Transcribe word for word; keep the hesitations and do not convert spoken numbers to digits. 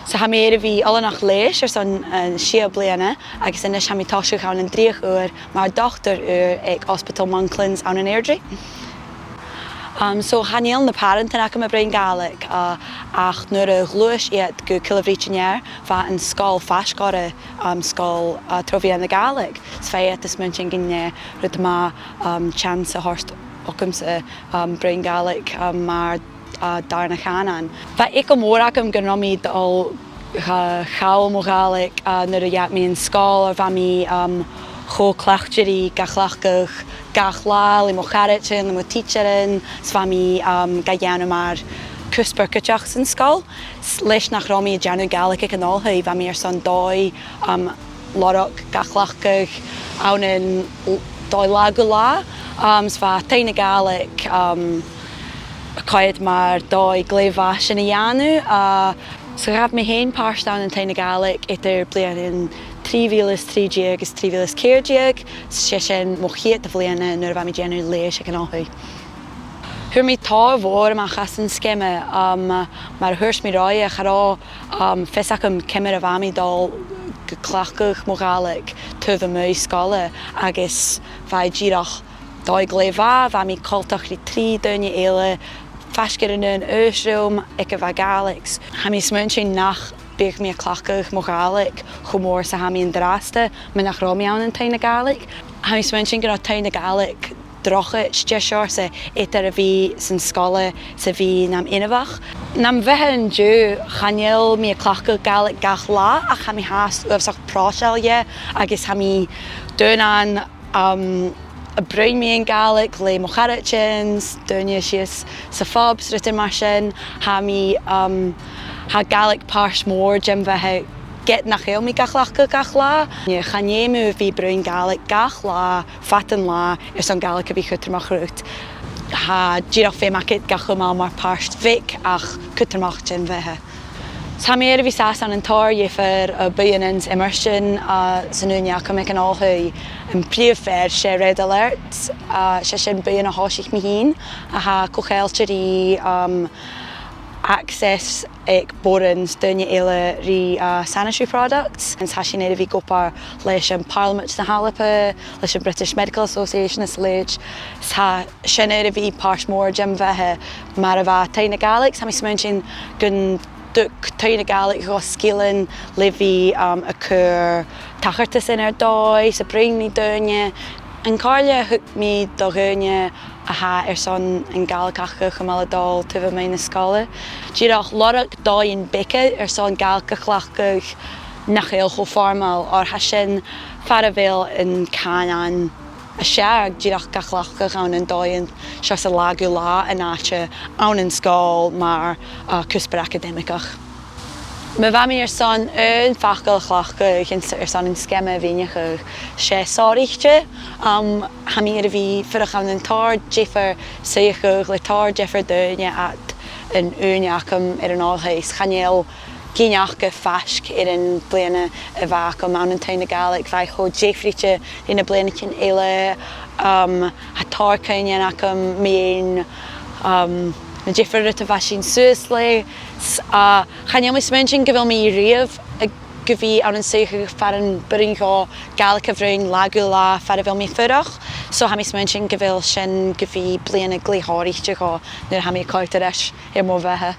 So tha mi air a bhith oileanach leighis airson, eh, sia bliadhna, agus a-nis tha mi a' tòiseachadh ann an dreuchd ùr mar dhotair ùr aig Ospadal Monklands ann an Airdrie. Um, so chan eil na pàrantan agam a' bruidhinn Gàidhlig, uh, ach nuair a ghluais iad gu Cille Bhrìghde an Ear, bha an sgoil faisg orra, um, sgoil, uh, tro mheadhan na Gàidhlig. Is bha iad a' smaointinn gun e rud math, um, chance a thoirt thugamsa, um, bruidhinn Gàidhlig, um, mar, uh, dàrna cànan. Bha eagal mòr agam gun robh mi a' dol a chall mo Ghàidhlig, uh, nuair a dh'fhàg mi an sgoil, oir bha mi, um, cho cleachdte ri ga cleachdadh gach latha le mo charaidean, le mo tidsearan, is bha mi, um, ga dhèanamh mar cuspair cuideachd san sgoil. S-, leis nach robh mi a' dèanamh Gàidhlig aig an oilthigh, bha mi airson dòigh, um, lorg ga cleachdadh ann an l-, dòigh latha gu latha. Um, is bha Taigh na Gàidhlig, um, a' coimhead mar dòigh glè mhath sin a dhèanamh. Uh, so ghabh mi fhèin pàirt ann an Taigh na Gàidhlig eadar bliadhnaichean trì mhìle is trì deug agus trì mhìle is ceithir deug, 's e sin mo chiad bhliadhna nuair a bha mi a' dèanamh leighis aig an oilthigh. Fhuair mi tòrr mòr a-mach às an sgeama, um, mar a thuirt mi roimhe, cha robh, um, fios agam ciamar a bha mi a' dol a chleachdadh mo Ghàidhlig taobh a-muigh sgoile, agus bha e dìreach dòigh glè mhath, bha mi coltach ri trì daoine eile, faisg air an aon aois rium, aig a bha Gàidhlig. Tha mi a' smaointinn nach biodh mi a' cleachdadh mo Ghàidhlig cho mòr 's a tha mi an-dràsta, mura robh mi ann an Taigh na Gàidhlig. Tha mi a' smaointinn gun robh Taigh na Gàidhlig drochaid de sheòrsa eadar a bhith san sgoil 's a bhith nam inbheach. Nam bheatha an-diugh, chan eil mi a' cleachdadh Gàidhlig gach latha, ach tha mi fhathast uabhasach pròiseil dheth, agus tha mi daonnan, um, a' bruidhinn mun Ghàidhlig le mo charaidean, daoine sìos sa phub, 's rudan mar sin. Tha mi, um, tha Gàidhlig pàirt mòr dem bheatha ged nach eil mi ga chleachdadh gach latha. Chan fheum thu a bhith a' bruidhinn Gàidhlig gach latha, fad an latha, airson Gàidhlig a bhith cudromach riut. Tha dìreach feum agad ga chumail mar pàirt bheag ach cudromach den bheatha. Tha mi air a bhith an sàs ann an tòrr diofar, uh, buidhnean is iomairtean, uh, san ùine agam aig an oilthigh. Am prìomh fear, 's e Red Alert, uh, 's e sin buidheann a thòisich mi fhìn, a tha co-cheangailte ri, um, access aig boireann is daoine eile ri, uh, sanitary products. Agus tha sinn air a bhith ag obair leis a' Phàrlamaid na h-Alba, leis a' British Medical Association is a leithid. Tha sin air a bhith pàirt mòr dem bheatha mar a bha Taigh na Gàidhlig. Tha mi a' smaointinn gun tug Taigh na Gàidhlig dhomh sgilean le bhith, um, a' cur tachartasan air dòigh, 's a' bruidhinn ri daoine. An comhairle a thug mi do dhaoine a tha airson an Gàidhlig aca a chumail a' dol taobh a-muigh na sgoile. Dìreach lorg dòighean beaga airson Gàidhlig a chleachdadh nach eil cho foirmeil, oir tha sin far a bheil an cànan as fheàrr, dìreach ga chleachdadh ann an dòighean seo 's a latha gu latha an àite ann an sgoil mar, uh, cuspair acadaimigeach. Ma bha mi airson aon fhacal a chleachdadh airson an sgeama a mhìneachadh, 's e sònraichte. Um, tha mi air a bhith a' fuireach ann an tòrr diofar suidheachaidhean le tòrr diofar dhaoine fad an ùine agam air an oilthigh, is chan eil gin aca faisg air a' bhliadhna a bh' agam ann an Taigh na Gàidhlig. Bha e cho diofraichte ri na bliadhnaichean eile. Um, tha tòrr cuimhnean agam mu dheidhinn, um, na diofar rudan a bha sinn suas le. S-, uh, chan eil mi a' smaointinn gu bheil mi a-riamh a' gu bhith ann an suidheachadh far am b' urrainn dhomh Gàidhlig a bhruidhinn latha gu latha far a bheil mi a' fuireach. So tha mi a' smaointinn gu bheil sin gu bhith bliadhna glè shònraichte dhomh nuair a tha mi a' coimhead air ais air mo bheatha.